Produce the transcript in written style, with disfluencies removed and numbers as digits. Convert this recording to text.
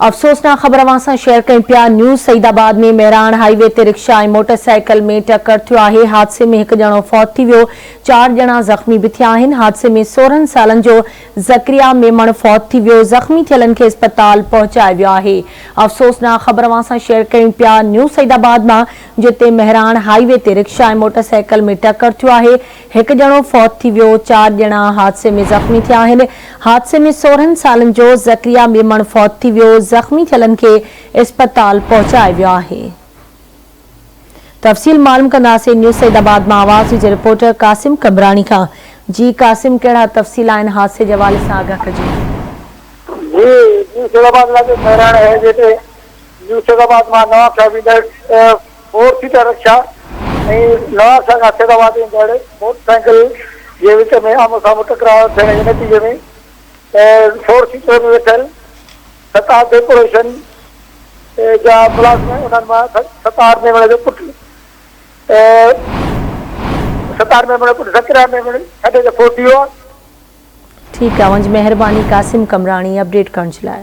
افسوسناڪ خبر اوهان سان شيئر ڪيون پيا، نيو Saeedabad ۾ Mehran highway تي رڪشا ۽ موٽر سائيڪل ۾ ٽڪر ٿيو آهي، حادثي ۾ هڪ ڄڻو فوت ٿي ويو، چار ڄڻا زخمي به ٿيا آهن، حادثي ۾ 16 سالن جو زڪريا ميمڻ فوت ٿي ويو، زخمي ٿيلن کي اسپتال پهچايو ويو آهي. افسوسناڪ خبر اوهان سان شيئر ڪيون پيا، نيو سعيد آباد مان جتي مهراڻ هائي وي تي رڪشا ۽ موٽر سائيڪل ۾ ٽڪر ٿيو آهي، هڪ ڄڻو فوت ٿي ويو، چار ڄڻا حادثي ۾ زخمي ٿيا آهن، حادثي ۾ 16 سالن جو زڪريا ميمڻ فوت ٿي ويو، زخمي ٿيلن کي اسپتال پهچايو ويو آهي. تفصيل معلوم ڪنداسين نيوز سعيد آباد مان آواز جي رپورٽر قاسم قمبراڻي کان، جي قاسم ڪهڙا تفصيل آهن حادثي جي حوالي سان آگاهه ڪجو. جي نيوز سعيد آباد لاء مهراڻ هي جتي نيوز سيد آباد مان نواب شاهه ويندڙ فور سيٽر رڪشا ۽ نواب شاهه کان سيد آباد ايندڙ موٽر سائيڪل جي وچ ۾ آمهون سامهون ٽڪراء ٿيڻ جي نتيجي ۾ فور سيٽر ۾ ويٺل ستار ڊيڪوريشن جا ملازم انهن مان ستار ميمڻ جو پٽ ستار ميمڻ جو پٽ زڪريا ميمڻ ڇڏي ته فوت ٿي ويو آهي. ٺيڪ آ اوهان جي مهرباني قاسم قمراڻي اپڊيٽ ڪرڻ جي لاء.